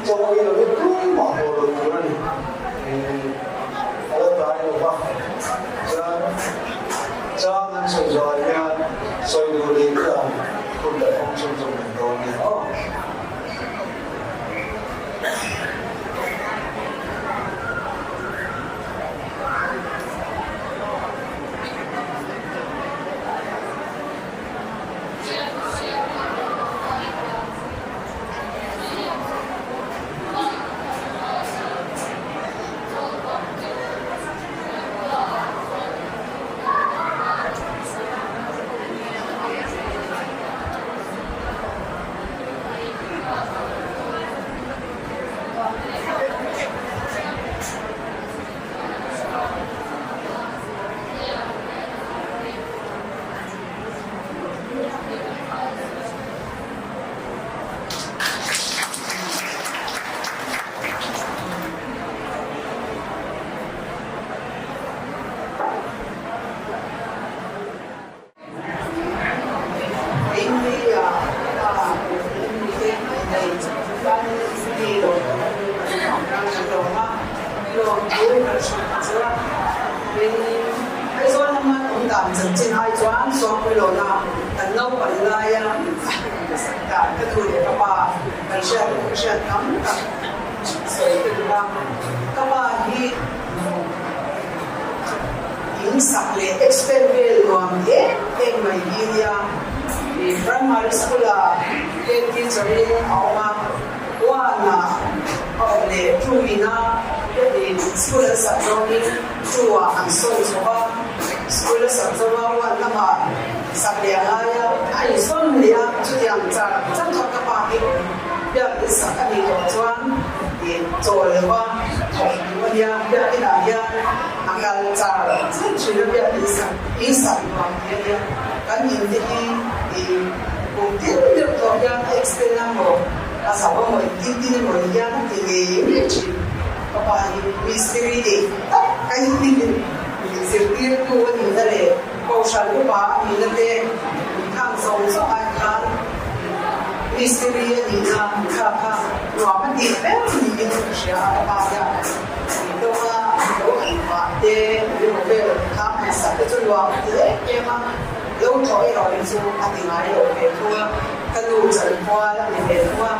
Chaw ei lo hi tumah haw lo tur a ni. A la tlai lo va, chuan chang an sawi zawhah hian sawi duh leh te ang hun kan hawng chhunzawm leh dawn nia aw. India pa te nei kan ni lo kan lawm a, lawmthu kan hrilh chu a. Tin, Aizawl lama awm dan chanchin ai chuan Sawmpuilawna kan naupan laia dan ka nu leh ka pa kan hriat hriat tam tak sawi ka duh a. Ka pa hi in sak leh expert vel nuam em em mai hi nia. Primary school ah head teacher in a awm a, one ah a awm leh two in a school an sak zawngin two ah an sawn chho a, school a sak zawng a one lamah sak leh a ngai a, a insawn leh a, chutiang char char kha ka pa hi biakin sak a nih tawh chuan chawl lo a thawk duh a nia, biakin ah hian a kal char char thin a biakin sak in sak nuam ti a nia, kan in te hi kum tin deuh tawh hian a extend a maw a zau a maw engtin tin emaw hian a ti ngei ngei thin. Ka pa hi mistiri dik tak a ni. Min zirtirtu a nihna leh Kohhran upa a nihna te min khang zawng zawng ai khan mistiri a nihna kha kha nuam a tih ber niin ka hria a, ka pa hian min dawng a, lo han vah te, emaw vel kha han sak te chu nuam a ti em em a, lo thawh erawh hi chu a ti ngai lo ve thung a, ka nu chanpual a ni ve thung a,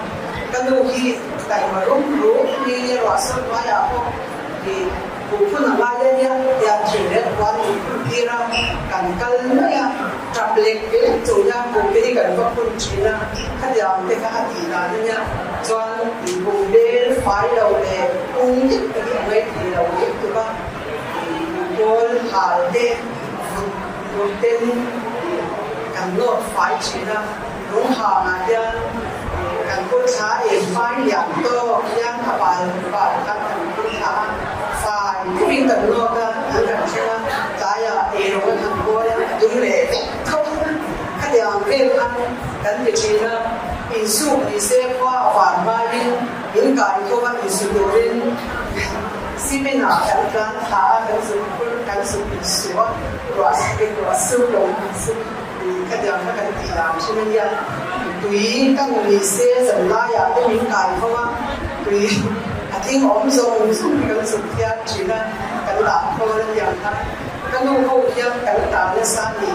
ka nu hi taima rum rum niin ruah sawn hnuaiah pawh i Buh phun a ngai a nia tia thil reng kual min phun tir a, kan kal mai a, tap lek lek chung hian buh te hi kan va phun thin a, khatiang te kha a tih dan a nia, chuan buh bel fai lo leh pung dik te hi a ngaih thei lo lek tuk a, buh pawl hal te vut vut ten kan nawt fai thin a, lung hangah hian kan kut thla eng fai lian tawk hian a bal bal kha kan kut thla a, fai deuhin kan nawt a, an kan thleng a, tlaiah eirawng an han kawl a, a dum leh vek tho a, khatiang vel khan kan ti thin a, insuk ni se khua a van hmain min kai tho a, insu turin cement ah kan tlan thla a, kan zuk phur kan zuk insu a, ruah ruah sur lo insu. Khatiang kha kan tih dan thin a nia, tui ka ngu ni se zan laiah te min kai tho a, tui a tling awm zawng zawng hi kan zuk thiam thin a, kan dah khawl a tiang kha ka nu ho hian kan ta nasa a ni.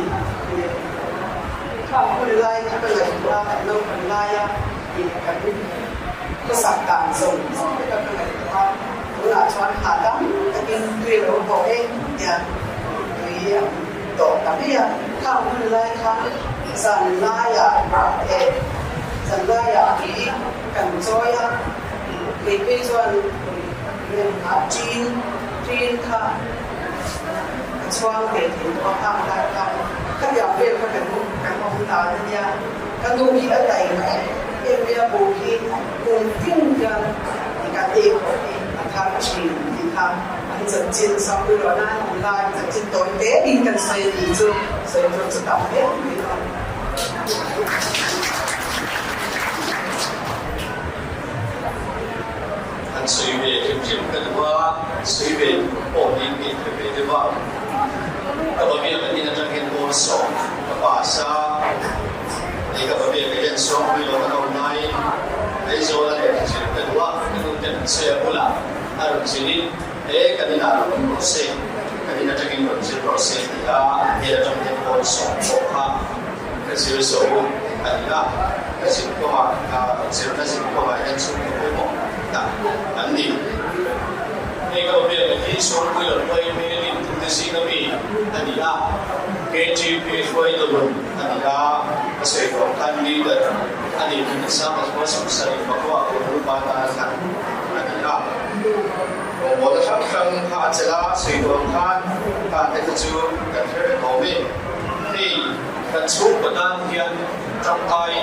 Khang hun lai kha ka ngaihtuah a, kan naupang laia kan khawsak dan zawng zawng te kha ka ngaihtuah a, tunah chuan hahdam takin tui a lo tawh e tia tui a. Tawh ta mai a, khang hun lai khan zan laiah ruah leh zan laiah tui kan chawi a, kei phei chuan ah ṭin ṭin kha ka chhuang ve thei tawh a, khang lai khan khatiang vel kha kan kan awm dan a nia, ka nu hi a taih mai em mai a, buh hi kum tin hian kan ei khawp hi a thar ṭhin tih kha. An chanchin Samuel rawh nan awm lai chanchin tawi te in kan sawi a ni chu sawi tur chu tam hle mai a. An sawi ve hrim hrim ka duh a, sawi ve tur pawh hi ka inhre ve deuh a. Ka babiak an in atang hian pawl sawm ka pass a, hei ka babiak hian sawm pui lo ka awm laiin Aizawl a lehkha zir ka duh a. rawn zilhin he kan inah rawn awm rawh se, kan in atangin rawn zir rawh se ti a an hmel atang hian pawn sawm pawh kha ka zir zo a ni a, ka zir kawngah zirna zir kawngah hian chhungkaw pawimawh tak an ni. Hei ka biak hi Sawngpui rawn hawi hmel in tute zinga mi a ni a, KTP hruaitu a ni a, ka sawi tawh khan leader a nih hun sang a hma 74 ah pawh nupa tan a thlan a ni a. Rawngbawlna hrang hrang kha a chelh a, sawi tawh ang khan khan te kha chu kan hre vek awm e. Hei kan chhungkaw tan hian tangkai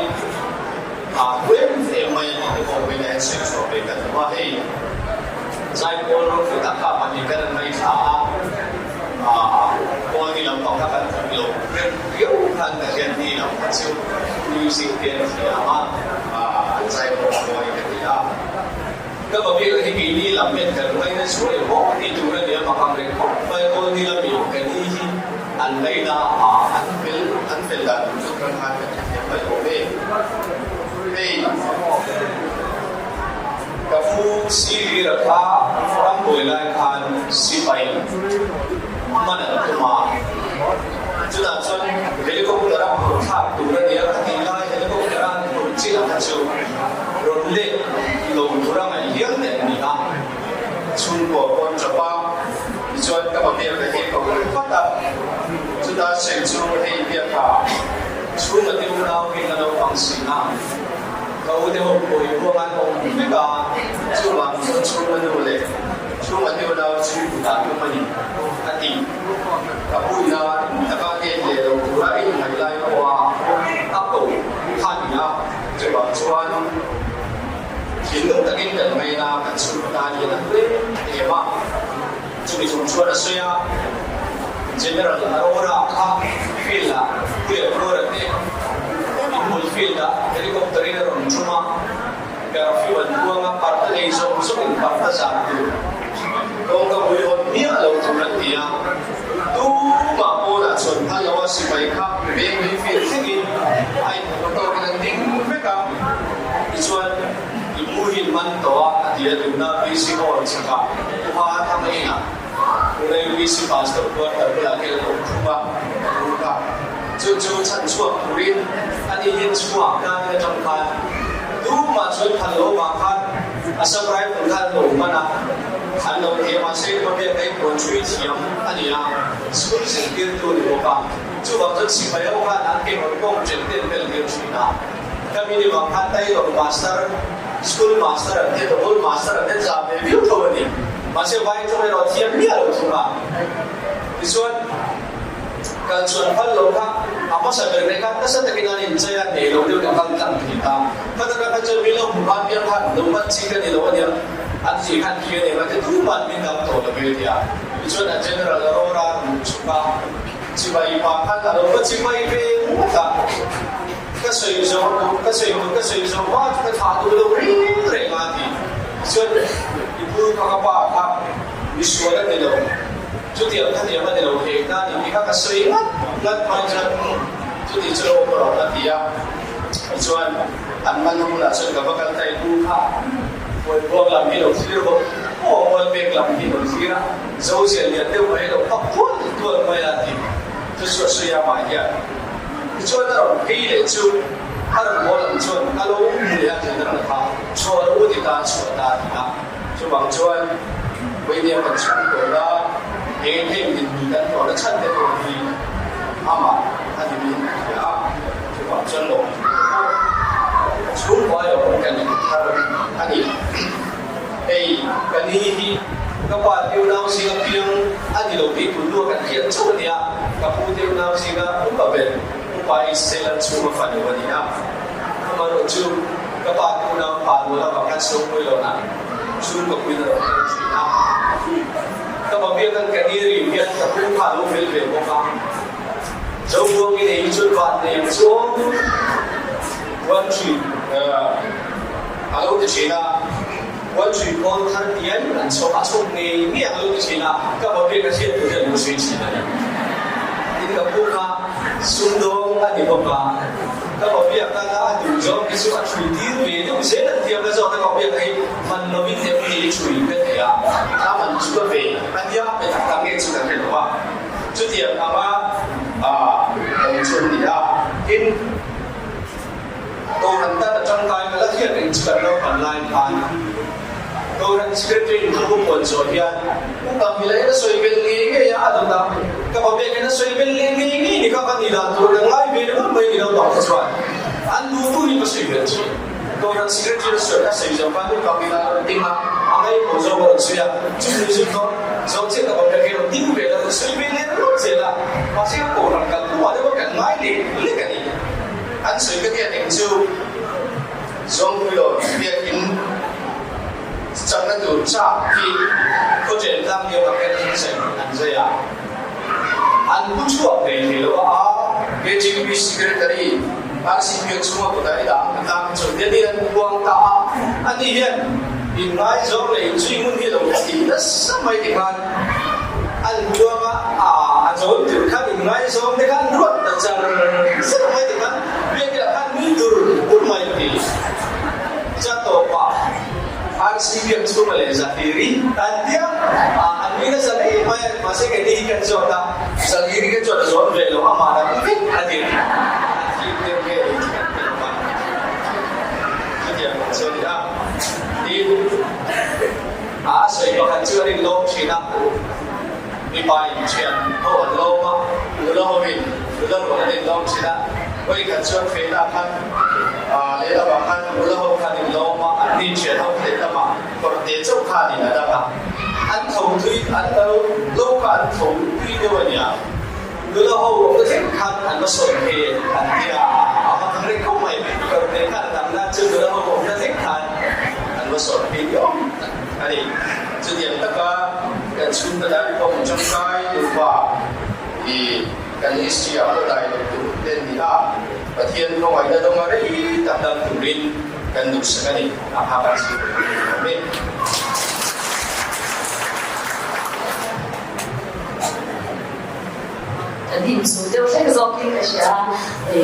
a hu em em mai a ni te pawh vawiin ah hian sawi chhuah ve kan awm a. Hei Zaipawl ropui tak kha pahnih kan an ngaithla a, Pawl ni lampang kha kan tluk lo reng viau khan ka hian ni lam kha chu music te an thiam a, an zai pawh a mawi ka ti a. Ka babik hi keini lam hian kan ngaina zual em aw tih tur a ni a, mak ang reng khawp mai Pawl ni lami ka ni hi an ngaina a, an fel an fel dan tur chu kan khan kan hrethiam mai awm e. Hei. Ka pu Sirira kha ram buai lai khan sipai man an tum a, chutah chuan helicopter a phurh thlak tur a nia, khatih lai helicopter a an phurh chiah kha chu rawn let lo tur a ngaih hial te an ni a, chhungkua pawn tap a, tichuan ka pa biak ka hi ko vat a, chuta sawi chu hei biak ah chhunga te unau hi ka naupang si a. Ka u te ho pawh i ruang an awm vek a, chuvang chuan chhunga nu leh chhunga te unau chu kutah tum a ni, a ti. Ka pu ina taka let leh lo tura a inngaih lai pawha a ko kha a ni a, chuvang chuan thinlung takin kan ngaina kan chhung tan hian a hlu em em a. Chumi chung chuan a sawi a, General Arora kha field ah Puia Arora te inhmul field ah helicopter in a rawn tum a, curfew an buang a, parda nei zawng zawng in parda zan tur kawngka bui hawn hmiah lo tur an ti a, tumah pawnah chuan phal lo a sipai kha veng lei field thlengin a inhmu tawkin an ding vek a, tichuan I pu hi man tawh a, a ti a, tuna VC Hall chhakah Upa Thanga inah Pune VC Pastor quarter bulah hian an awm thung a, ka pu kha. Chu chu chhan chhuak turin a ni hian chhuak danin atang khan tumah chuan phal lo vang khan Assam Rifle khan an lo man a, an lo ti a, mahse Upa Biaka hi puan ṭhui thiam a ni a, school zirtirtu a ni bawk a, chuvang chuan sipai ho khan an ke rawn kawng ṭen ten vel tir ṭhin a. Ka mi ni vang khan tailor master, school master an te, double master an te zah ve viau tho a ni. Mahse vai tawng erawh thiam miah lo thung a. Tichuan, kal chuan phal lo kha a hmasa ber mai khan nasa takin an inchei a, hneh lo deuhin a kal tlang thei ta. Khataka kha chuan mi lo hmu khan piang khan lo man chi ka ni lo a nia, an tih khan khi a ni mahse tuman min dang tawh lo ve tia. Tichuan a general a rawra luh chhuk a, chibai pah khan a lo va chibai ve ngawt a. Ka sawi zo ka sawi duh ka sawi zo hma chu ka thlah duh lo reng reng a ti. Tichuan i pu kha ka pa kha misual a ni lo, chutiang khatiang a ni lo heng na ni tih kha ka sawi ngat ngat mai chuan umm chuti chu lo awm rawh a ti a. Tichuan an man hunah chuan ka va kal ta i pu kha Huaibuang lam hi lo thlir bawk aw Mualpek lam hi lo thlir a, Zozial lian deuh mai lo pak tual tual mai a ti. Chu chu a sawi a mah hian. Tichuan a rawn phei leh chu a rawn haw lam chuan a lo hmu leh a general kha chhuah lo u ti ta chhuah ta a ti a. Chuvang chuan Vawinia kan chhung tawhna eng heng dinhmun kan tawhna chhan te pawh hi amah a ni min a ti a. Chuvang chuan lawm thu te pawh chhungkuai awm kan inthar a ni. Hei ka ni hi ka pa te unau zinga piang a ni lo tih tun hnu a kan hriat chauh a nia, ka pu te unau zinga upa ber upa Isela chhunga fanu a ni a. Amaherawh chu ka pa te unau pa rual avang khan Sawngpui lohnah chhungkaw puiin a rawn kal thin a. Ka pa biakan ka ni rim hian ka pu kha a lo fel ve bawk a. Zobuangin ei hi chuan van nei ang chu One three a lo ti thin a, one three pawn thar tial an chhawk a chhawk ngei ngei ang a lo ti thin a, ka babe ka hriat tur hian lo sawi thin a ni. Tin ka pu kha sumdawng a ni bawk a. Ka pabiak a a duh zawng hi chu a chhui tir ve deuh zel an thiam na zawk a, ka pabiak hi man lovin em ni i chhui ka ti a, a man chu ka ve a nia a pe tak tak nge chu kan hre lo a, chutiang anga awm chu an ni a, tin Kohhran tan a tangkai ka la hriat reng chu kan naupan lai khan Kohhran Secretary in thu puan zawh hian Upa Mila hian a sawi belh ngei ngei a, a dawt a, ka pa pek hian a sawi belh leh ngei ngei ni kha ka nih dan tur ka ngai ve ringawt mai ni naupang te chuan an duh duh hi ka sawi belh thin. Kohhran Secretary a sawi a sawi zawh khan Upa Mila a rawn ding a, a ngaihmawh zawk a rawn sawi a, chumi chu zawh zawh chiah ka pa pek hi a rawn ding ve a, a rawn sawi ve leh ringawt zel a, mahse a Kohhran kal hnuah deuh a kan ngai leh lek a ni. An sawi ka tiat eng chu Zawngpuilo biakin chakna tur chak hi khawchen tlang lio ah hian an zai an zai a, an pu chhuak thei thei lo a, KGB Secretary RCP a chhunga kutah i dah ang ka tlang hi chu Delhi an puang ta a, ani hian inngaizawng leh inzui ngun hi a lo ti nasa mai ti khan an puang a, a zawn tur khan inngaizawng te khan ruat ta char char mai ti khan Biakina khan nui dur dur mai ti cha tawpah RC biak chhunga leh Zahiri an tia a, an nui nasa mai mai a, mahse keini hi kan zawt a, Zahiri kha chuan a zawn ve lo, amah lam vek a ti, a thim deuh nge ni chu kan ti lo a, chutiang ang chu a ni a, tin a sawi pakhat chu a rinlawm thin a. Mipa in thian ho an lawm a, nula ho in nula rual an inlawm thin a, vawikhat chuan Fela khan lehlamah khan nula ho khan inlawm a, an ni thian ho lehlamah kawrte chauh khan in a dang a, an tho tui an lo lo kha an tho tui deuh a nia, nula ho awmna thleng khan an va sawn phei an tia a va kang reng khawp mai, kawrte khan a dang nan chu nula ho awmna thleng khan an va sawn phei diau a ni. Chutiang taka kan chhungte dan kawng tangkai nupa hi kan history ah pawh dai lo tur te an ni a, Pathian khawngaihna dawnga rei tak dam turin kan duhsak a ni. A phak an chhung tur hi a ni awm e. Kan inchhu deuh hlek zawkin ka hria a,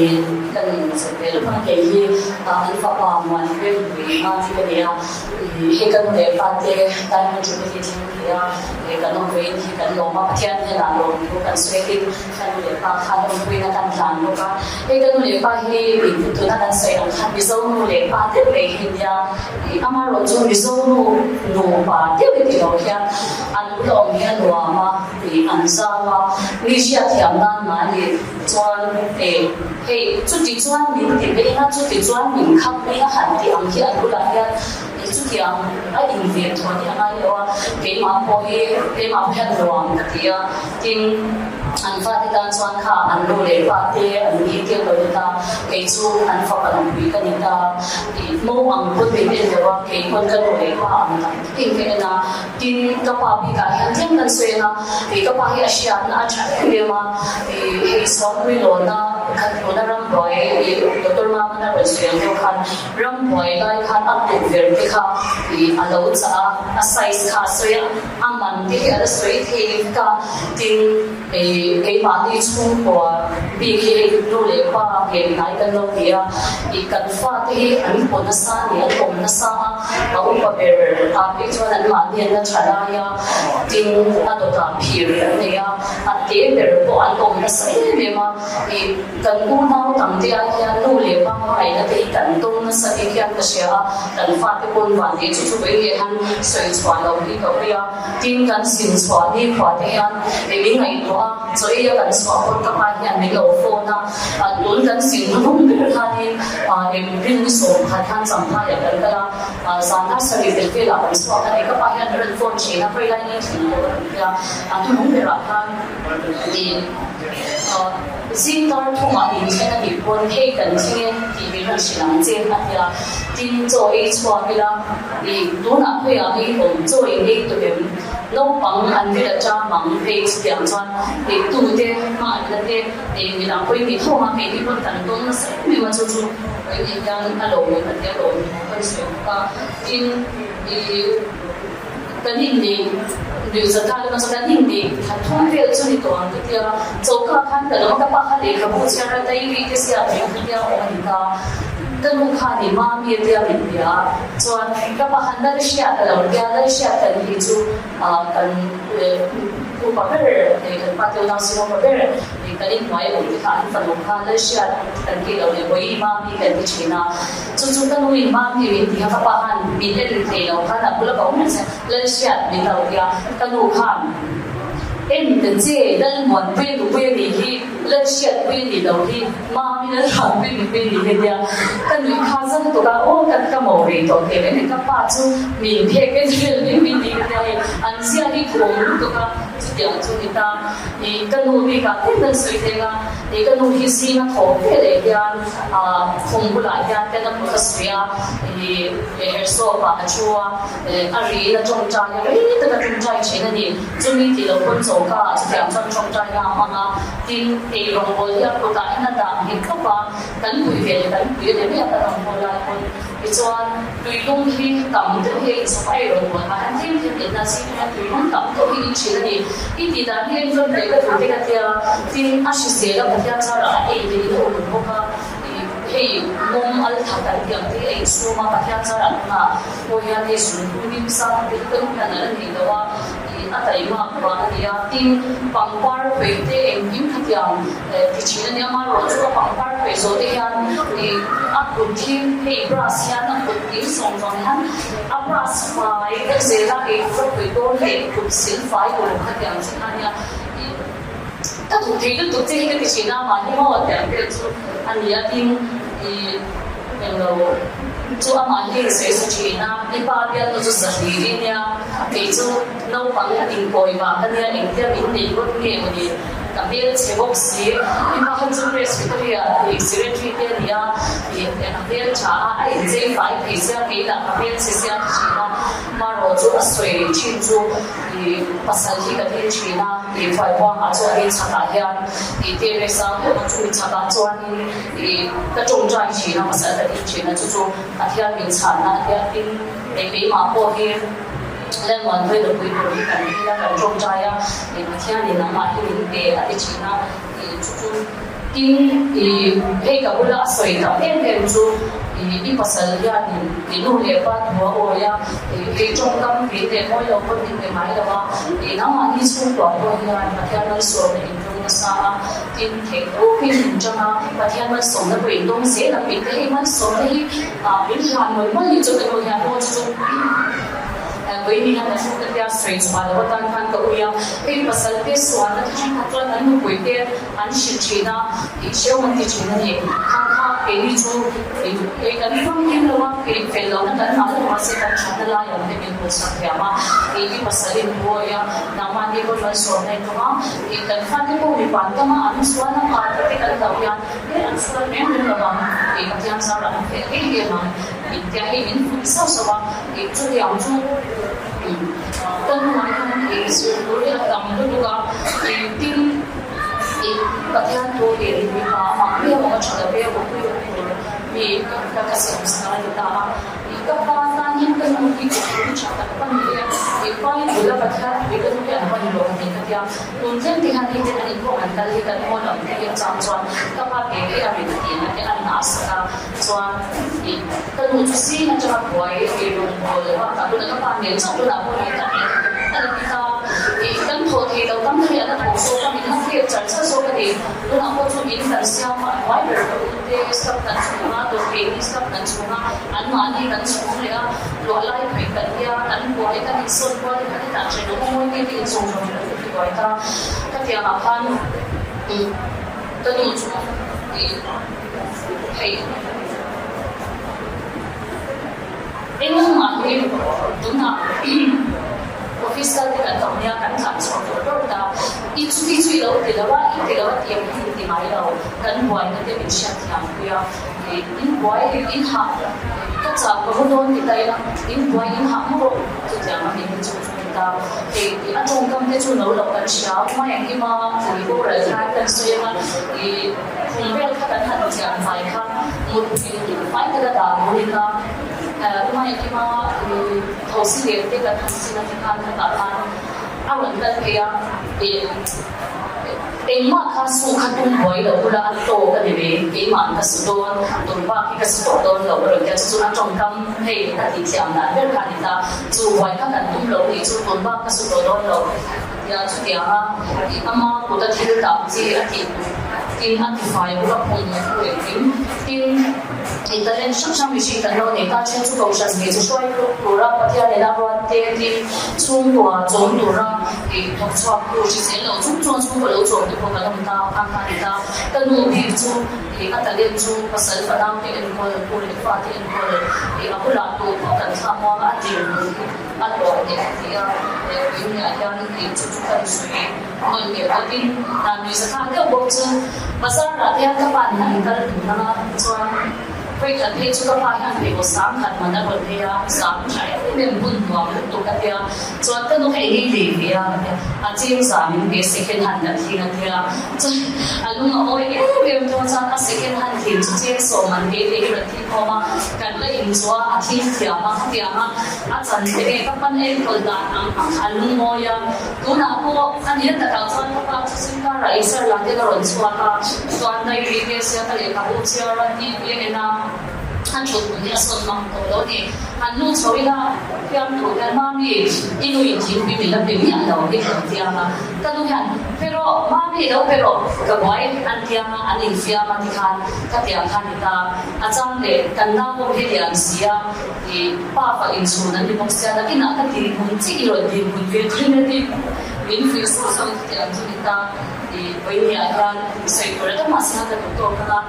kan inchhu ve lup ang kei hi an fapa Muanpui ma chu ka ni a, hei ka nu leh pa te Diamond Jubilee thleng thei a, kan awm vein hi kan lawm a, Pathian hnenah lawmthu kan sawi tin ka nu leh pa khan awmpuina kan hlan bawk a, hei ka nu leh pa hi tuna kan sawi ang khan Mizo nu leh pa deuh mai hi nia, amaherawhchu chu Mizo nu nupa deuh i ti lo hian an lawm hi a nuam a. Tih an zau a, mi hriatthiam nan mahni chuan e hei chuti chuan min ti veng a, chuti chuan min khap veng a han tih ang hi an bulah hian e chutiang a inven thuan hi a ngai lo a, keimah pawh hi keimah pawh hian nuam ka ti a, tin an fate tan chuan kha an nu leh pa te an ni te an lo ni ta, kei chu an fapa nupui ka ni ta, tih mo ang pawn min en lo a, kei pawn ka nu leh pa ang tak takin ka en a. Tin, ka pa bikah hian tlem kan sawi ang a, ih ka pa hi a hriatna a tha em em a, ih hei Suangpui lawna khat hmuna rambuai ih Doctor Mamana rawn sawi ang deuh khan rambuai lai khan a tukverh te kha ih a lo chah a, a size kha a sawi a, a man te hi a la sawi thei vek a, tin ih keimahni chhungkua bik hi hei nu leh pa ngen hnai kan lo ti a, ih kan fate hi an haw nasa a ni, an awm nasa a. A upa ber ah phei chuan an mahni an la tha lai a, tin a dawtah phir an nei a, a te ber pawh an awm nasa em em a, ih kan unau tam te ah hian nu leh pa hmangaihna te hi kan dawng nasa bik hian ka hria a, kan fate pawn van tih chu chu vawi leh han sawi chhuah loh hi ka ui a, tin kan zin chhuah ni khua te hian ih min ngaihtuah a, chaw ei a kan chhuah pawn ka pa hian min lo phone a, tun kan zin hnuhnung ber khanin ah eng rin 10 khan Champhaiah kan kal a, zana sarih tel velah kan chhuak a ni. Ka pa hian a rawn phone thin a, khawi lai nge thleng pawh a rawn ti a, a hnuhnung berah khan ih zing tar thungah in thleng a nih pawn hei kan thleng e tih min rawn hrilh ang che a ti a, tin chaw ei chhuak ila ih tunah khawiah hei awm chaw in ei tawh em? Naupang an vel a chang ang hei chutiang chuan ih tute hmanna te ih midang pawhin ti tho ang a, keini pawn kan dawng nasa em em a chu chu. Hei hian a lo awm a tia lo awm thu kan sawi bawk a, tin ih Kan inneih nuihzat a lawm chu kan inneih thla thum vel chu ni tawh ang ka tia. Choka khan ka lawm a, ka pa kha lehkhabu chhiar a diary te ziak reng ka tia awm a ni ta. Ka nu khan i mami a tia min bia a, chuan ka pa khan Lalhriat a lo tia, Lalhriat kan hi chu kan upa ber kan pa te unau sin upa ber kan inhnuai awm te kha an fanu kha Lalhriat kan tih loh leh Bawihi mami kan ti thin a. Chu chu ka nuin mami min ti kha ka pa khan min en thei lo khan a bula ka awm reng sia Lalhriat min lo tia ka nu khan en ta che Lalmuanpuia nupui a nih hi Lalhriatpuia nih loh hi mami Lalmuanpuia nupui a nih hi a tia ka nuih kha zan tuk a aw ka ka mo rei tawh thei reng ka pa chu min phek en vel mai mai ni ka tia hei an zia hi khawm lutuk a chutiang chu ni ta ih ka nu bikah tlem kan sawi teng a ih ka nu hi zinga thawh ve leh hian Khum bulah hian ka na kut a suih a, ih herhsawp ah a thu a, a riin a tawngtai a, rei tak a tawngtai thin a ni. Chumi tih loh pawn choka ah chutiang chuan tawngtai na a hmang a, tin ei rawngbawl hi a kutah hian a dah nghet khawp a, kan pui ve leh kan pui a ni mai a kan rawn haw lai pawn. Tichuan tuilum hi tam deuh hi a inchhawp a, ei rawngbawl ah hian tlem tlem inna zing hian tuilum tam deuh hi in thin a ni. I tih dan hi en vawn ve ka duh te ka tia, tin a hrisel a Pathian zarah a ei leh in a uluk bawk a, ih hei mawm al tha kan tih ang te hi a insum a, Pathian zarah tunah pawh hian hei zunpui hming sang te hi ka nu hian a la nei lo a, ih a taihmak vang a ni a, tin pangpar phei te engkim khatiang ti thin a nia, amaherawhchu a pangpar phei zawh te hian ih a kut hi hei brush hian a kut in sawm vang hian A brush fai vek zel a, ei tur a pui dawn leh kut sil fai tur kha tiang chi kha nia ih ka duh thei lutuk che hi ka ti thin a, mahni maw tiang vel chu a ni a, tin ih englo chu amah hi a insawi sa thin a, i pa bialnu chu zahlir i nia, kei chu naupang inkawi vang ka nia, engtia min nei ngawt nge maw ni, ka hmel chhe bawk si, i pa kha chu presbyterian ih secretary te a ni a, ih a hmel tha a, a inchei fai thei sia, kei lah ka hmel chhe sia ti thin a, hmarawh chu a sawi thin chu ih pasal hi ka dil thin a, ih Phuaibuangah chuan in chhakah hian ih terrace sang deuh ang chu mi chhakah chuanin ih ka tawngtai thin a, pasal ka dil thin a, chu chu Pathian min chhanna a tia tin hei keimah pawh hi Lalmuanpuia nupui tur hi kan dil a, kan tawngtai a, ih Pathianin nangmah hi min pe a ti thin a, ih chu chu. Tin, i hei ka bula a sawi tam em em chu i i pasal hianin i nu leh pa thu a awi a, i hei tawngkam pui leh mawi lo pawn min pe ngai lo a, i nangmahni chhungkuah pawh hian Pathian malsawmna in dawng nasa a, tin theih tawpin in tang a, Pathian malsawmna pawh in dawng zel ang tih te hei malsawmna hi min hlan mawlh mawlh ni chu ka nu hian aw chu chu Vawiin hian a thu ka tia sawi chhuah loh atan khan ka ui a, hei pasal te sualna te thenkhat chuan an nupui te an hrilh thin a, i hreu an ti thin a ni. Kha kha keini chu kei kan famkim lo a, kei fel lohna kan ngah lo mahse kan thatna lai ang te min hmuh chak thiam a, kei hi pasal in buai a, nangmahni pawh malsawmna in tum a, kei kan fate pawh mipa an tam a, an sual ang a tih te kan hlauh hian he an sual reng reng lo ang, kei Pathian zarah an fel em em ang intia hei min fuih sauh sauh a, kei chutiang chu ka hnuai hian ei zir tur hi a tam lutuk a, engtin Ih, Pathian thu in mipa amah viau ang a tha lo viau ang pui awm tur mi ka ka siam sa a ni ta a. Ih, ka pa tan hian ka nu hi ka thu tha tak a ni e. Ih, pa in bula Pathian thu ka nu hi an van lawm tih ka tia. Tun thleng te hian hei ten an inkhawm an kal hi kan haw lam te hi a chang chuan ka pa ke hi a rin tih na te a rin ah sak a. Chuan ih, ka nu chu zing atanga buai ei rawngbâwl bakah tunah ka pa nen chauh tunah pawh hian ka a la ti ta. Ih, kan thawh theih loh tam hi a la thawh zawk a, min la clear char char zawk a ni. Tunah pawh chu in kan siam a, a hnuai ber ka u te step kan chhung a, dawhkeini step kan chhung a, anmahni kan chhung leh a, luah lai phei kan nia, kan buai, kan insawn kual hi kan inah ṭhen awm a, mawi te hi inzawng zawng ṭhen awm ti buai ta. Ka tiangah khan ih, ka nu chu ih. Hei engmah hi tunah office kal te kan tawh nia kan thlan chhuak tawh dawr ta i chu i chu i lo ti lo a i ti lo a tih ang hi in ti ngai lo kan buaina te min hriat thiam pui a in buai in hah ka chak ka mu dawn ti ta ila in buai in hah maw rawh chutiang a min ti chung chung ta hei a tawngkam te chu no lo kan hria mai ang kima pui boral khan kan sawi anga i Khum vel kha kan han chian fai kha mut in fai taka dah bawk a, tunah engkima Thosi len te kan han sin a ti khan khatah khan a rawn kal phei a, ih engmah kha su kha tum buai lo ula a tawk a ni mai, keimah ka su dawn, tun bak hi ka su tawh dawn lo a rawn ti a, chu chu a tawngkam hei ka tih thiam dan ber kha a ni ta, chu buai kha kan tum lo nih chu tun bak ka su tawh dawn lo a ti a, chutiang a ih ama kuta thil dah chi a tih tin a tifai bawk a phun a engkim tin. I talent hrang hrang mihring kan lo nei ta then chu Kohhran hmeichhe hruai tura Pathian in a ruat te tin chhungkua chawm tura i thawk chhuak tu hrisel lo chung chuan chhungkua lo chawm te pawh kan awm ta ang kha a ni ta. Ka nu bik chu i a talent chu pasal fanau te enkawl, pu leh fa te enkawl i a bulah tu pawh kan thlak muang a, a tir nun hi a hlawh leh a ti a, he puinia hian i chu chu kan sawi nawn leh dawtin hna nui za thlak deuh bawk chu bazar ah te hian ka pa nen an kal dun ang a chuan vawikhat phei chu ka pa hian pheikhawk sang khat man a rawn phei a sang tha em em bun nuam lutuk a tia chuan ka nu kha eng eng lei ve a ka tia a cheng za min pe second hand a thing a tia chuan a lung a awi em em thung a chuan a second hand thin chu cheng sawm an pe te hi rawn thing khawm a kan la inchua a thing thiam a khatiang a a chan te nge ka pan enkawl dan ang ang kha a lungawi a. Tunah pawh a nia takah chuan ka pa chu zingkarah exer lah ten a rawn chhuak a, chuan diary te siaka lehkhabu chhiar a, TV a en a, a thut hmun hi a sawn mang tawh lo a ni. Han nu chho ila fiam tur hian Mami, i nu in thingpui min la pe miah lo hi ka lo tiang a, ka nu hian pe rawh, Mami lo pe rawh, ka buai an tiang a, an infiam a tikhan ka tiang kha a ni ta. A chang leh kan nau pawh hi lian si a. I pa fa inchhun an ni bawk sia, nakinah ka dinhmun chi i rawn dinhmun ve thin a ni. Min fuih sauh sauh chuti ang chu ni ta. I vawinia hian sawi tur a dam mahse ka duh tawk ang a,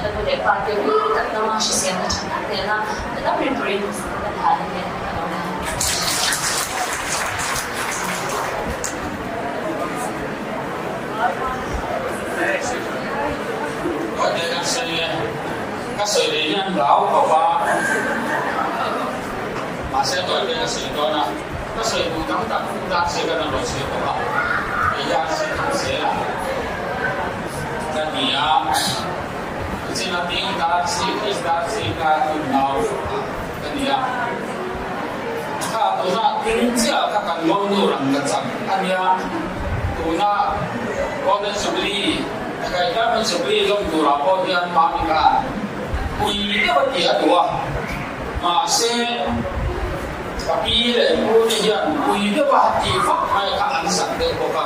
ka nu leh pa te ui tak dama hriselna tha tak nena ka dam reng turin duhsakna ka hlan a ni ka lo ni. Ka sawi leh hian hlau khawp a, mahse tawi te ka sawi dawn a, ka sawi duh dang tak tak se ka rawn sawi bawk a, kei hian si thang zel a ka ti a, tichin a ding dar si Chris dar si ka hun nau ka ni a, kha tuna ding chiah kha kan monu rang ka chak a nia, tuna Golden Jubilee. Kaihkam Jubilee lawm turah pawh hian Mami khan pui deuh a tih a duh a, mahse ka pi leh pu te hian pui deuh a tih vak mai kha an zak deuh bawk a.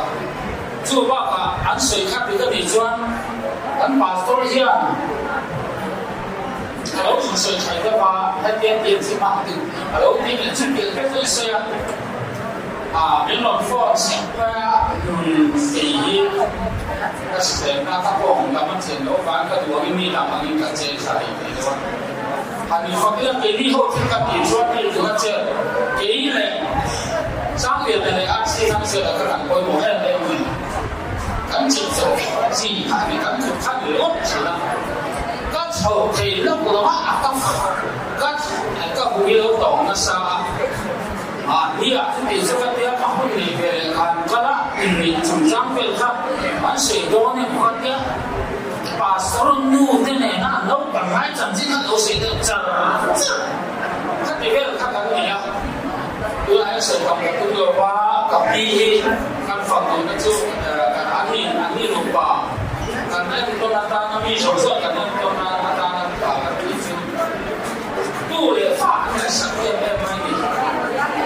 Chu bakah an sawi khat ri ka tih chuan kan pastor hian a lo insawi thaih deuh a, hetia tiang chi mah tih a lo ti leh chu pian vek a sawi a. Min rawn phone sek mai a, kei hi ka hriselna ka kawng lam a chen loh vang ka duh angin mi dang angin ka chen tha thei thei lo a. Han infak ila keini ho thil ka tih chuan hei tuna chen kei leh Sangliana leh RC Thangzela kha kan pawimawh em em a ni. Kan chet chho chi kha a ni, kan kut kha ni ringawt thin a, ka chho thei lawk lo a, a ka ka ka hu hi lo tawng nasa a. Mahni ah chuti chu ka tia ka hun nei ve leh khan kal a, inneih chungchang vel kha an sawi dawn em ka tia, Pastor nu te nena an lo kal ngai chanchin kha lo sawi deuh char char khati vel kha kan nei a, tunah hian sawi tam ka tum lo va, ka pi hi kan fak duhna chu kan an ni an ni nupa kan enkawl atana mi zawng zawng kan enkawl atana ka pi chu. Tu leh fa an ngaihsak em em mai ni.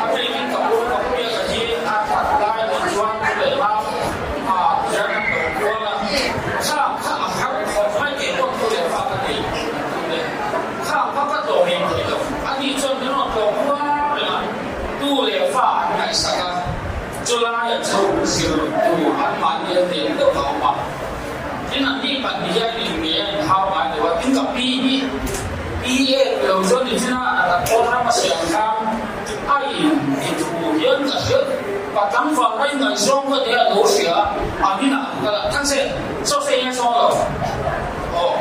A bikin ka pu ka puia ka hi a that lai nih chuan tu leh hma a hian an lo kual a, khang kha a har khawp mai kei pawh tu leh fa ka nei tu leh khang kha ka tlawm em thei lo. A nih chuan min rawn tlawm kual reng a, tu leh fa an ngaihsak a, chulai a chho zir tu an mahni a nen deuh a awm a. Tin an ni pahnih hian in nge a inhau ngai lo a, tin ka pi hi pi ek lo chuan ni chin a kan pawn ram a siam khan a in ti thu hian ka hria pa tlangval mai ngaihzawng ka nia lo hria a an inah an kal a than se saw se nge saw lo aw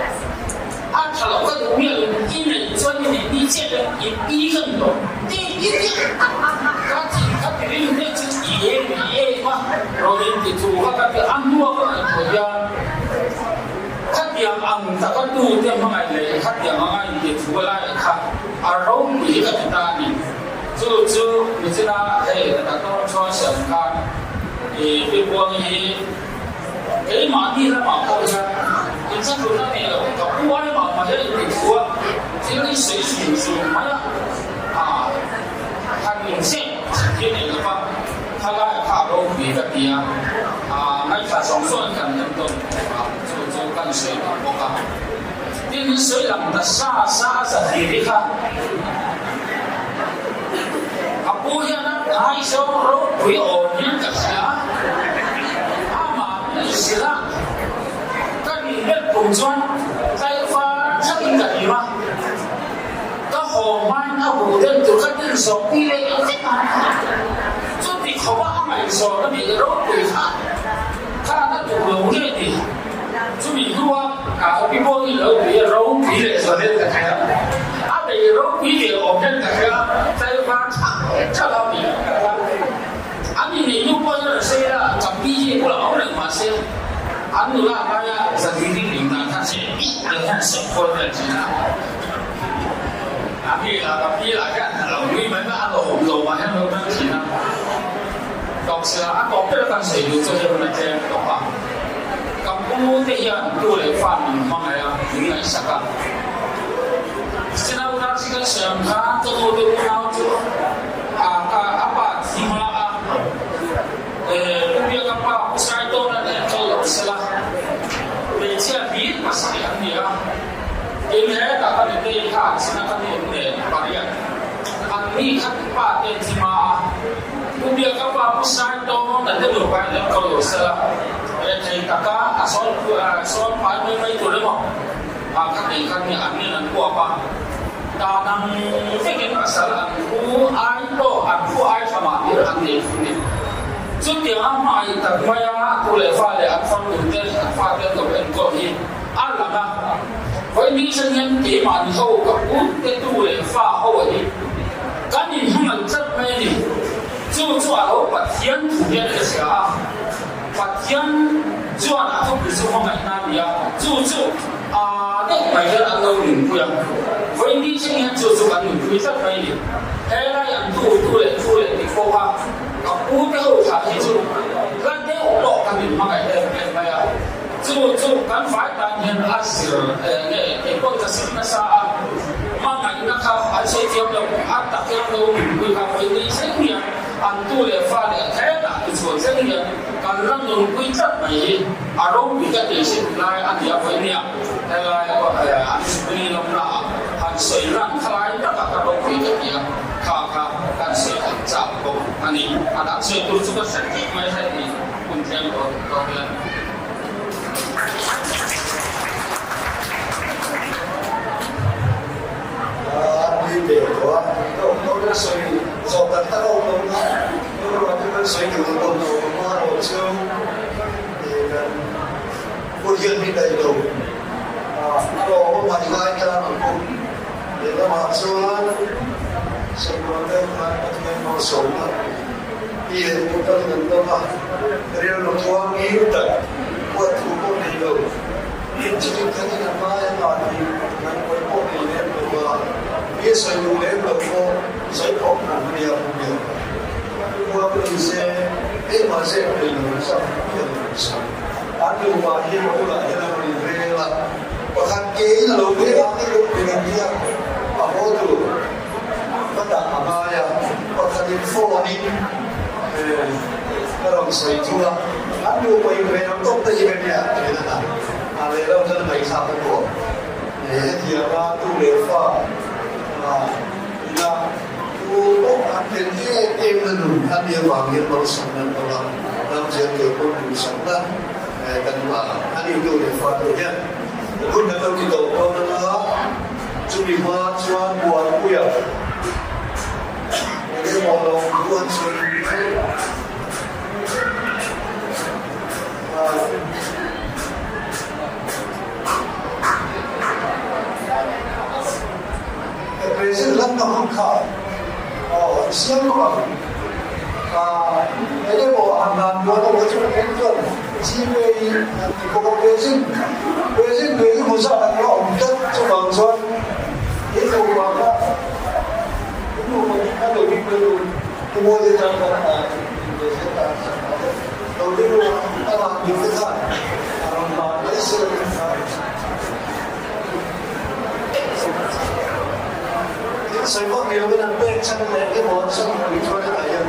a tha lo ka duh miah lo i neih chuan i neih ni chiah hian i pi ka ni lo ti ti ti ka ti ka ti ring hle chu i em i em a rawn in ti thu kha ka ti a hnua ka ngaihtuah hian khatiang ang taka tu te hmangaih leh khatiang anga in ti thu a lai kha a ropui hi ka ti ta a ni. Chu Chu chu nichina hei Doctor Chhuan Siam khan i pi Buangi hi keimahni lamah pawh hian inthlahrunna nei lo ka pu ai mah mah hian inti thu a, thil hi sawi zung zung mai a, han inzep hi a nei lo va, khalai kha a ropui ka ti a, ngaithla zawng zawngin kan entawn a, chu chu kan sawi duh bawk a. Tin, sawi lang ta sa sa a za hlir hi kha a pu hian a ngaizawng ropui awm hian ka hria a, amah zilh a ka nih ber kum chuan tlaivar thlakin ka hlim a, ka haw hmain a huh den tur ka din zawh pui leh vek a, chuti khawpa a ngaihzawn a nih ropui kha khan a duh lo nge ni? Chumi hnua pi pawhin lo tui a ropui leh zual hian ka hria a, a bei ropui ve awm hian ka hria a, tlaivar thak thak a ni ka hria. An inneih hnu pawh hian a sawi a, ka pi hi bulah awm reng mah se an nula hmaia zahiri ring dan kha che miah lo hian sawi kual vel thin a. A pi lah ka pi lah hian a lo nui mai mai a, a lawm lo mah hian a lo nui thin a. Tawksila a tawp ber kan sawi duh chu hei hun a tlem tawh a. Ka pu te hian tu leh fa min hmangaih a, min ngaihsak a. Sinau dar chi kan sawi ang khan ka nu te unau chu a ka a pa thi hma a, Pu Biaka pa Pu Saitawna leh Kal lo sela hmeichhia hlir pasarih an ni a. Tin hetah ka nutei kha an sin a ka nu nen pariat an ni kha pa te an thi hma a. Pu Biaka pa Pu Saitawna te nupa in an kal lo sela. Rethei taka a sawn sawn fai mai mai tur emaw a kha tih kha nia an nen an kuap a, dan ang vekin pasal an thu ai pawh an thu ai tha mah tir an nei thung ni. Chutiang a hmai tak maia tu leh fa leh an famtu te an fate an lo enkawl hi a lang a, vawi ni chen hian keimahni ho ka pu te tu leh fa ho a hi kan inhmangaih tlat mai a ni. Chu chu a lo Pathian thu hian ka hria a. Pathian chuan a thupui chu hmangaihna a ni a, chu chu a deuh mai hian an lo nunpui a. Vawiin thleng hian chu chu kan nunpui tlat mai a ni. He lai an tu tu leh tu leh ti pawh kha ka pu te ho thlah hi chu hla deuh pawh kan inhmangaih em em mai a. Chu chu kan fai tan hian a zir nge kei pawh ka zir nasa a, hmangaihna kha an sawi thiam lo, a tak hian an lo nunpui kha vawiin thleng hian An tu leh fa leh hetah ti chhuah thleng hian kan la nunpui tlat mai hi a ropui ka tih hrim lai a nia vawi nia helai an zukni lamna ah han sawi lan khalai takah ka ropui ka ti a, kha kha kan sawi han chak bawk a ni. A dang sawi tur chu ka hre tlat mai heti hun tlem tawh tawh hian. An nui ve tawh a, ka awm lo na sawi zawh tak tak a awm lo na, erawh chu kan sawi duh lo lo hma erawh chu kan hun hian min daih lo a, a lawm a mah i ngai tlang ang u, lehlamah chuan Sawrkar deuh khan Pathian malsawmna i leh pawh kan han dawng a, rilru tluangir tak huat thu pawh nei lo. Chitin khatin a hmai a ngah tih kan pawi pawh nei lem lo a, mi sawi duh lem lo pawh sawi khawp khawp a nia hmu miah lo. Khua ka ni se, keimah zep nei lo in zam hian a rawn sawi. An nupa hi ka bulah hian a rawn inrel a, pakhat kein a lo ve ang i lo ti ang hian a haw tur ka dah a ngai a, pakhatin phone in ka rawn sawi thung a. An nupa inven ang tawp te hi ka nia thin a na. A leh lo chuan ngaihthlak a nuam. Hetianga tu leh fa ina tu pawh an tel em em na nun a nih avang hian malsawmna an dawng a, ramzial tur pawh duhsakna kan la a ni tu leh fa te hian. Hun kan lo ti tawh dawn anga chumi hma chuan Muanpuia eng emaw lo duan sawi chu. Present lam na hun kha aw siam bawk ang eng emaw han dan duan awm kha chu eng chuan Gpay an ti bawk a present present ve hi hmu zat ang la awm tlat chuvang chuan in nupa kha in nupa. Kan lo ding mai tur Pu Modi tan kan in ve zel ta an sak ta te lo ding ru a, a dan dik te khan a rawn ban mai si lo in kha. Thil sawi vak ni lovin an pek chhan leh emaw an sawi pui chuan hetah hian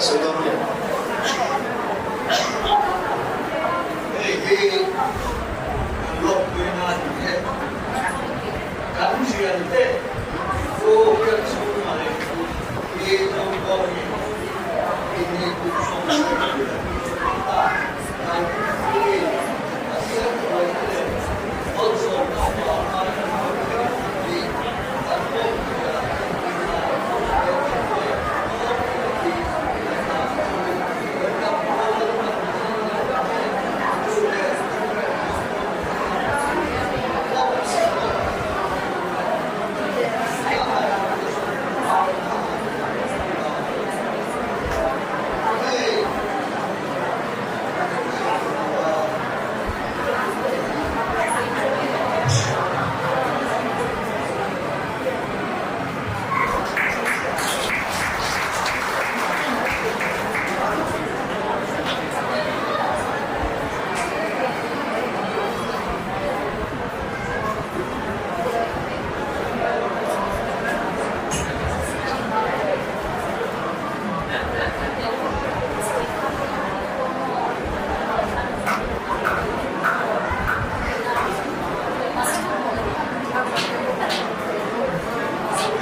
sawi dawn ni. Hei hi kan lawmpuina a ni e. Kan thiante chu biak chhunga leh hi Zokhawngin inneih kum 30 a tih ta kan thil Pathian hruaina leh malsawmna avanga kan lo thleng tih kan pawmpui a, inah he thil pek tih kan tan chu kan dam rual kan hmang chu leh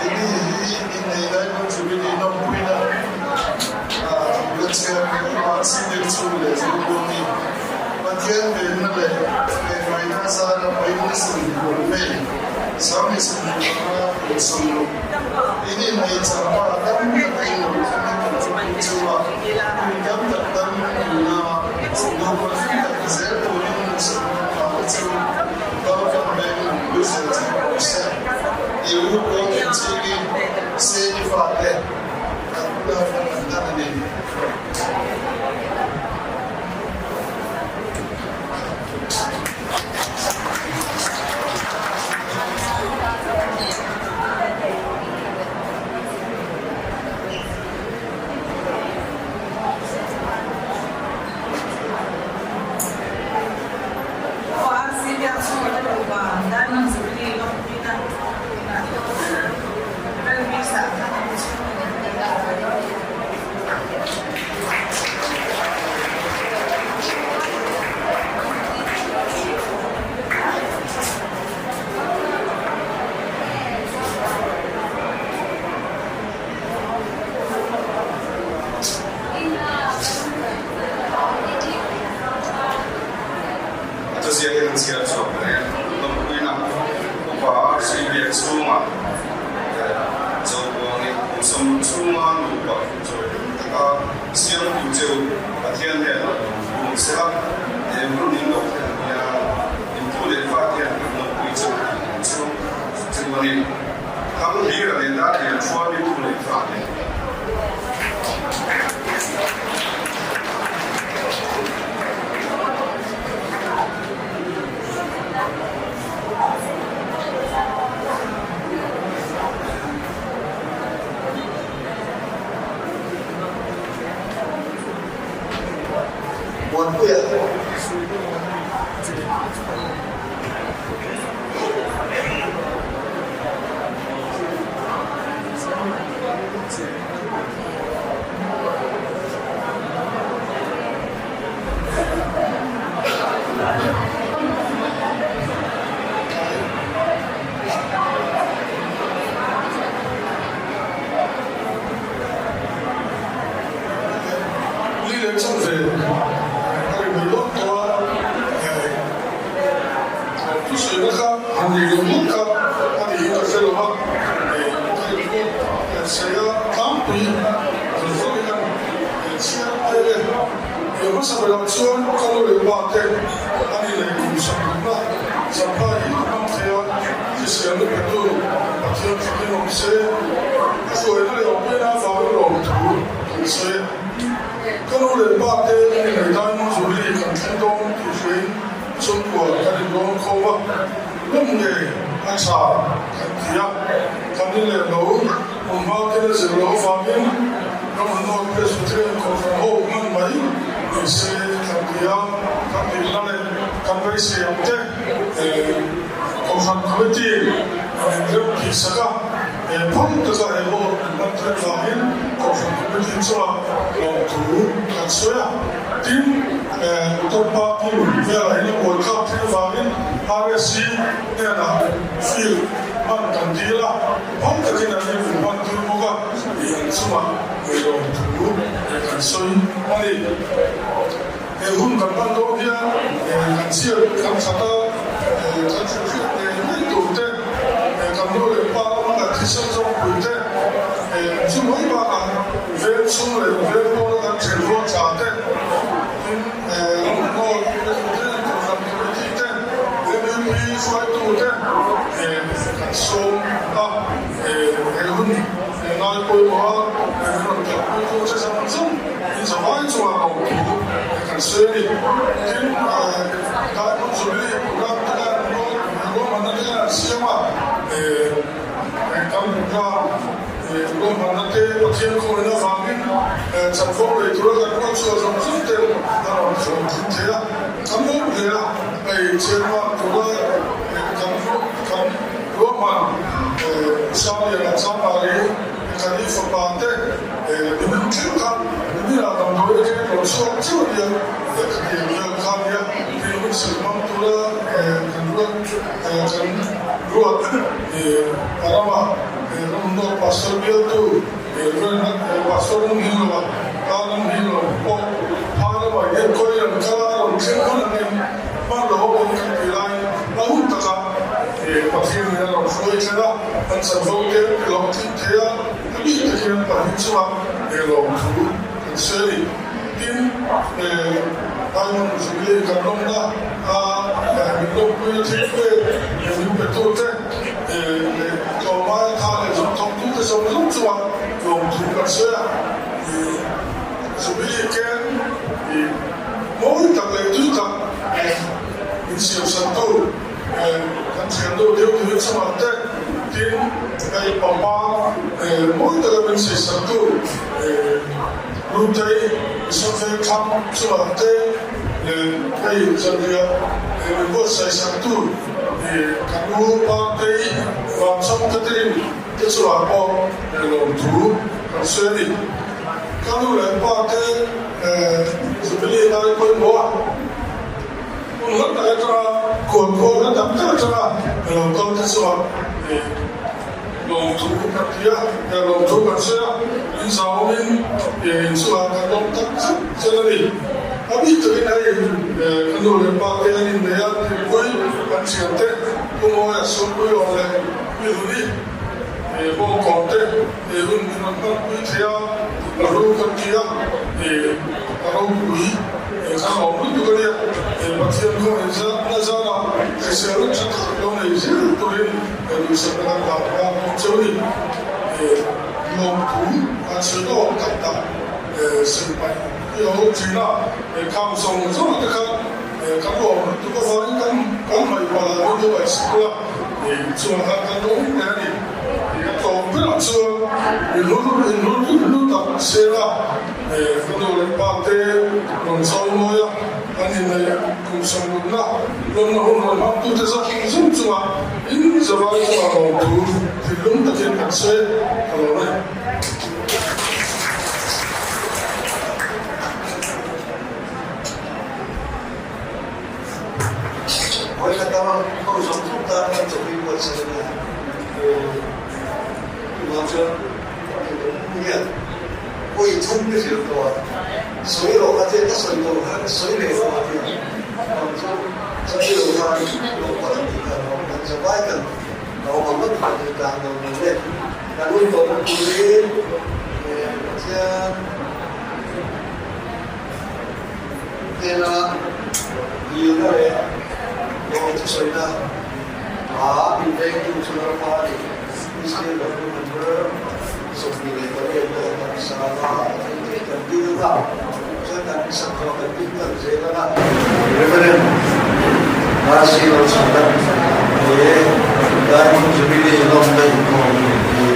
Ini hi innei Diamond Jubilee lawmpuina thu ka chhiar ni Mahse chhung leh Zurbuangi Pathian venna leh venhruaina zara pawimawh sawmhmuh mai 25 kum 60 in innei changpa tam tak in lo thleng in kan chu chu a, kum tam tak dam nuna nupa hlim tak ni zel turin duhsakna phahna chu Kalkan veng in pui zel che rawh se. I u pawl inchhingin Seni fate kan bula fan an dan a ni. A thuziak hi an chhiar chhuak ta reng. Lawmpuina upa Arsi biak chhungah Zobuangin kum 60 chhunga nupa chawi hlim taka siamtu cheu Pathian hnenah lawmtu ni sela, he hun in lo thlen hian intu leh fate hian kan lawmpui cheu tih an chu chu a ni. Thanghira leh Daniel chuan intu leh fate. Muanpuia. Ni leh chan ve a ri mai lawk tawh a, thusawi kha han nei lo ngawt kha a niin ka hre lo a, kan sawi a tlangpui an zawk hian chhiar te leh i hmasa berah chuan ka nu leh pa te a ni leh kum 60 na Sampha hi a hmang thei a, hriselna petu Pathian fakin awm se, a hruaina leh awmpuina avangin lawmthu an sawi a. Ka nu leh pa te a ni leh Diamond Jubilee kan thleng dawn tih hruaiin chhungkua kan inrawn khawm a, lawm nge a tha kan ti a, kan ni leh lo. Kum hma thil a zir loh avangin Ramhnuai Presbyterian Kohhran ho hman mai ni se kan ti a, kan dilna leh kan beisei ang te Kohhran Committee an inrem tih sak a, he phal taka he hall an hman theih avangin Kohhran Committee chungah lawmthu kan sawi a. Tin, motor parking velah hian a buaithlak theih avangin RSC hnenah field hman kan dil a. Phal takin an inhmu hman tir bawk a, tih an chungah ngaihawm thu kan sawi a ni. He hun kan hman dawn hian kan chhiat kan khat a, kan hrilhhriat ngei ngei tur te, kan nu leh pa lama kan thisen zawngpui te, chu mai bakah veng chhung leh veng pawna kan then rual tha te, tin ramhnuai Presbyterian Kohhran Committee te, MUP hruaitu te kan sawm a, he hun ngai pawimawh a min rawn kalpui tu che zawng zawng in zavai chungah lawmthu kan sawi a ni. Tin, Diamond Jubilee program te khan ruahmanna te khan an siam a, kan program ruahmanna te Pathian khawina avangin chanvo lei tura kan ruat chhuah zawng zawng ten a rawn thlawm thim thei a, kan lawm hle a. Hei chairman tura kan kan ruahman Sangliana Changmari kan i fapa te nimin thleng kha nimin ah damdawi atangin rawn chhuak chiah a nia khatiang vel kha a nia tin hun silh hmang tura kan ruat kan ruat a rama ramhnawk pastor bialtu Pastor ram hi lo a, ta ram hi lo pawh phai lamah hian khawi lam kal a rawn thleng hun angin hman lo awm kan tih laiin a hun takah Pathian in a rawn hruai thleng a, an chanvo te an ti lo tling thei a, a bik takin an pahnih chungah lawmthu kan sawi a ni. Tin, Diamond Jubilee kan lawmna a min lawmpuina thil pek min petute, Leh tlawmngai tha leh zawng thawktute zawng zawng chungah lawmthu kan sawi a, Jubilee ken mawi tak leh tui tak min siamsaktu kan thiannu deuh duhin chungah te, tin hei pangpar mawi taka min seisaktu Lutei Isawfel thlang chungah te leh hei zanriah min buatsaihsaktu Kan u Partei Vanchawng Catherine te chungah pawh lawmthu kan sawi a ni. Ka nu leh pa te Jubilee lai pawimawh a, hun hla tak atanga khualkhual hla tak tak atanga lo kal te chungah lawmthu kan ti a, lawmthu kan sawi a, in zaumin in chungah kan lawm tak zet zet a ni. A bik takin hei ka nu leh pa te an innei a, thingpui kan thiam te, Pu Mawia Sawmpui awm leh Pi Hluni bawngkawn te hun min rawn hmanpui thei a, a hlu kan ti a, a ropui kan awm lutuk a nia. Pathian khaw inzatna zara hriselna tha tak lo nei zel turin duhsakna kan dah nghal bawk cheu a ni. Lawmthu kan sawi tawk tak tak sawi paih. I lo thin a, he kham zawng zawng te kha kan lawm lutuk avangin kan kan hmaih palh ah min lo ngaihsak ula, chungah khan kan lawm hle a ni. A tlawm berah chuan in hlu in hlu hlu tak seng a, ka nu leh pa te rawn chawi mawi a, an inneih kum sawmlutna lawmna hun rawn hmangtute zawng zawng chungah in zavai chungah lawmthu thinlung takin kan sawi a lawm e. Hawi khat a ho zawng zawng tan kan chawpui buatsaih a nia. Tunah chuan hian pawi thum ka hrilh tawh a, sawi loh kha che ka sawi tawh kha ka sawi leh tawh a tia. Bang chu chawpui lo khan lawmman an tih kha kan zavai kan lo ang ngawt tawh tih dan lo ni le. Kan hun tawhna turin Pathian hnena dilna leh lawm thusawina a min vengtu chu Lalpa a ni. Israel ram number 28 pawh kan sa a, a thei thei kan dil a, chuan kan sak zawh kan dil tak zel ang a. Reverend RC Lawchhana he Diamond Jubilee lawmna inkhawm hi.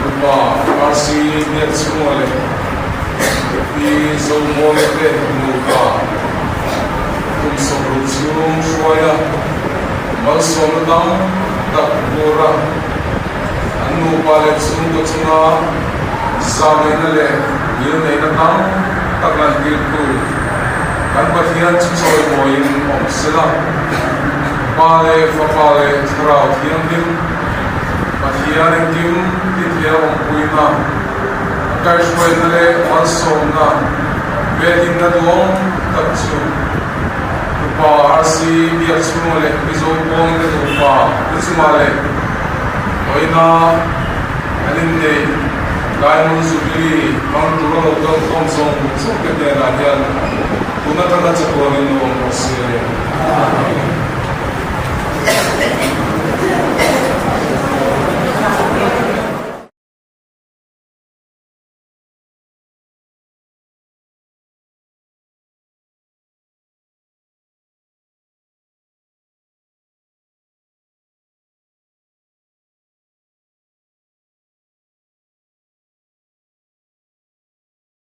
Upa RC Biakchhunga leh Pi Zomawia te nupa kum 60 chhung hruaia malsawmna tam tak bura an nupa leh chhungkaw chunga zahneihna leh ngilneihna tam tak lantirtu kan Pathian chu chawimawiin awm sela, Pa leh Fapa leh Thlarau Thianghlim Pathian engkim tithia awmpuina, a kaihhruaina leh malsawmna velinna duang tak chu Upa RC Biakchhunga leh Mizo Pawngte nupa te chungah leh Awina an inneih Diamond Jubilee hmang tura lo kal khawm zawng zawng te hnenah hian tun atanga chatuanin nuam rawh se.